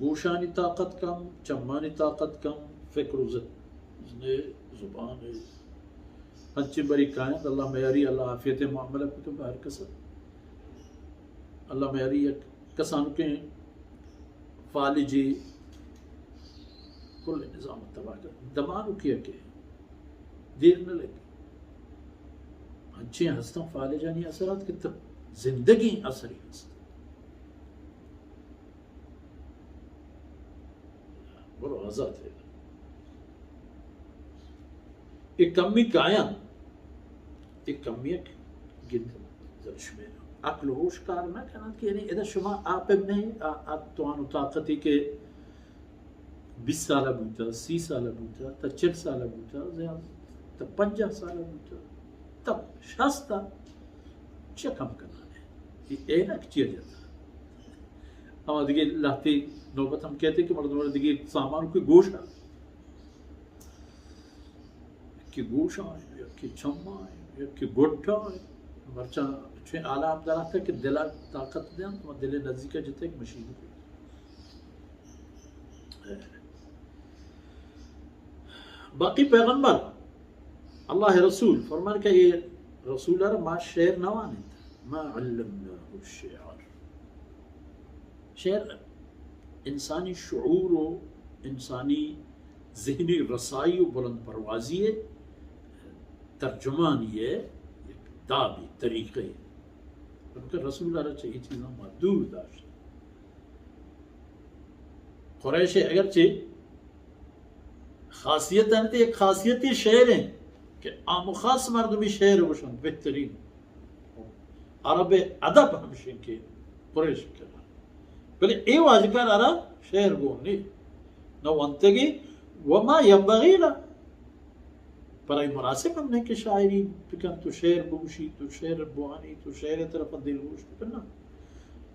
گوشانی طاقت کم، چمانی طاقت کم، فکر و ذہن، زبان، ہنچیں بری کاینت۔ اللہ میاری، اللہ عافیت معاملہ بکن بہ ہر کس۔ اللہ میاری یک کسانکیں فالجی کل نظام تباہ کن۔ دمانو کیا کہ دیر نہ لگی۔ ہنچیں ہستاں فالجانی اثرات کہ تب زندگی اثری ہست۔ برو آزات ہے۔ اے کمی کایاں، اے کمی یک گند زرش میں عقل و ہوش کار نہ کنات کہ یعنی ادا شما آپ نہیں، آ، آ توان و طاقتی کہ بیست سالہ بوتا، سی سالہ بوتا، تا چل سالہ بوتا، زیادہ تا پنجاہ سالہ بوتا، تا شست تا چہ کم کنانے۔ یہ اینک چیا جاتا؟ ہما دگہ لہتے نوبت ہم کہتے کہ مردم دگہ سامان کوئی گوش آ، کہ گوش آئیں، یا کہ چم آئیں، یا کہ گٹا آئیں۔ مرچاں چویں آلہ ہم در آتا کہ دل ء طاقت دیاں، تو دل ء نزیک ء جتگ مشین۔ باقی پیغمبر، اللہ ء رسول فرمان کہ اے رسول ء را ما شعر نہ وانینت، ما علمناه الشعر۔ شعر انسانی شعور و انسانی ذہنی رسائی و بلند پروازی ء ترجمانی ء یک دابی طریقے۔ بلکہ رسول اللہ چہ اے چیزاں ما دور داشت۔ قریش اگرچہ خاصیت انت، یک خاصیتی شعر انت کہ عام و خاص مردمی شعر گوشنت بہترین۔ عرب ادب ہمشیں کہ قریش کرا۔ بلے اے واجکار ارا شعر گون نی۔ نہ ونتگی وما ينبغي له۔ پر ای مناسب ہم نہیں کہ شاعری بکن، تو شعر بگوشی، تو شعر بوانی، تو شعر طرف دل گوش بکن۔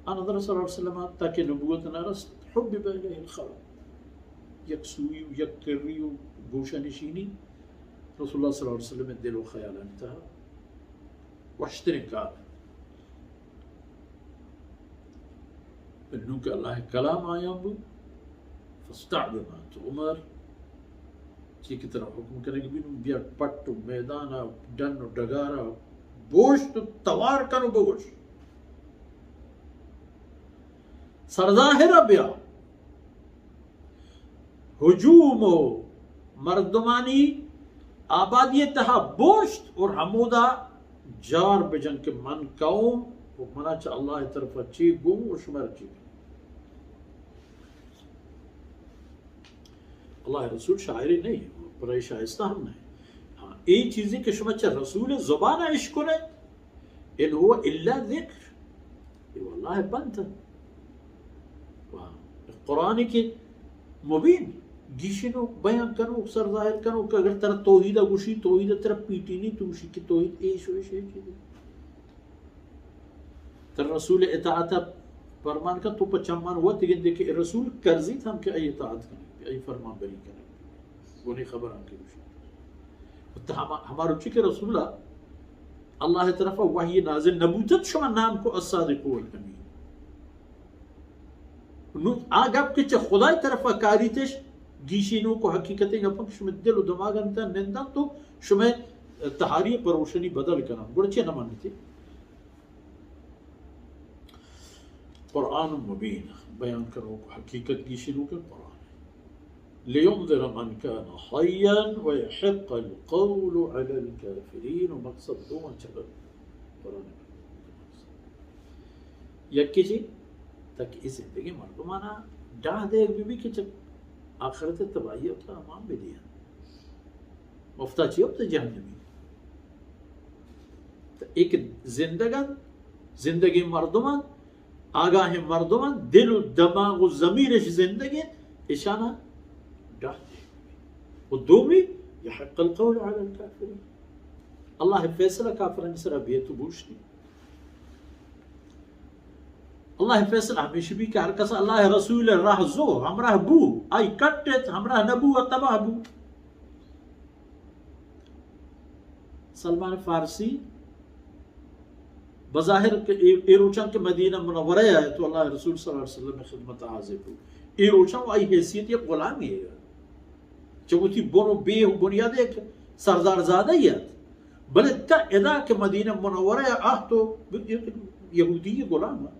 آن حضرت صلی اللہ علیہ وسلم تاکہ نبوت نہ رست، حبب الیہ الخبر۔ یک سوئی و یک کری و گوشہ نشینی رسول اللہ صلی اللہ علیہ وسلم دل و خیالانی تہا وشتریں کار انت۔ نوں کہ اللہ کلام آیاں بو، فاصدع بما تؤمر، چی کہ ترا حکم کنگ بی، نوں بیا پٹ و میدان ء ڈن و ڈگار ء بوشت و توار کن و بگوش۔ سرظاہر ء بیا۔ ہجوم و مردمانی آبادی تہا بوشت اور ہمودا جار بجن کہ من قوم و منا چہ اللہ طرف چی گوں و شمر چی گوں۔ اللہ رسول شاعری نہیں، پر شائستہ ہم نہیں۔ ہاں، اے چیزیں کہ شما چہ رسول زبان اشکنے، ان هو الا ذکر، اے واللہ بند۔ واہ، قرآن کہ مبین، گیشنو، بیان کنو، سر ظاہر کنو کہ اگر ترا توحید گوشی، توحید ترا پیٹینی، تو گوشی کہ توحید ایش و ایش ایش چیز۔ تر رسول اطاعت فرمان کا تو پہ چمان وت گندے کہ رسول کرزیت ہم کہ ای اطاعت کنگ، ای فرمان بری کنگ۔ گونی خبر ہم کہ گوشی۔ تو ہما، ہما روچی کہ رسول اللہ طرف وحی نازل نبوتت، شما نام کو الصادق والامین۔ نو آ گپ کہ چہ خدای طرف کاریتش، گیشی نو کو حقیقتیں گپاں کہ شما دل و دماغ انت نندن تو شما تہاری پروشنی بدل کنن۔ گڑا چے نہ منتے؟ قرآن مبین، بیان کنوک حقیقت گیشنوک قرآن۔ لینذر من کان حیا ویحق القول علی الکافرین، و مقصد دوم چکر قرآن۔ یکی چی؟ تاکہ اے زندگی مردمانا ڈاہ دیگ بی بی کہ چہ آخرت تباہی ء ترا امان بدیاں۔ مفتا چی وقت جہنمی۔ تو ایک زندگان، زندگی مردمان، آگاہ مردمان، دل و دماغ و ضمیرش زندگی، اشانا ڈاہ دے۔ و دومی، یحق القول علی الکافرین۔ اللہ فیصلہ کافرانی سرا بیت و بوشتی۔ اللہ فیصلہ ہمیش بی کہ ہر کس اللہ رسول راہ زو، ہمراہ بو، آئی کٹت، ہمراہ نبو و تباہ بو۔ سلمان فارسی بظاہر کہ اے، اے روچاں کہ مدینہ منورہ ءَ تو اللہ رسول صلی اللہ علیہ وسلم خدمت حاضر بو، اے روچاں آئی حیثیت یک غلامی ہے، چہ وتی بن و بے و بنیاد یک سردار زادہ ات، بلے تا ادا کہ مدینہ منورہ ءَ آہ تو یہودی غلام ات۔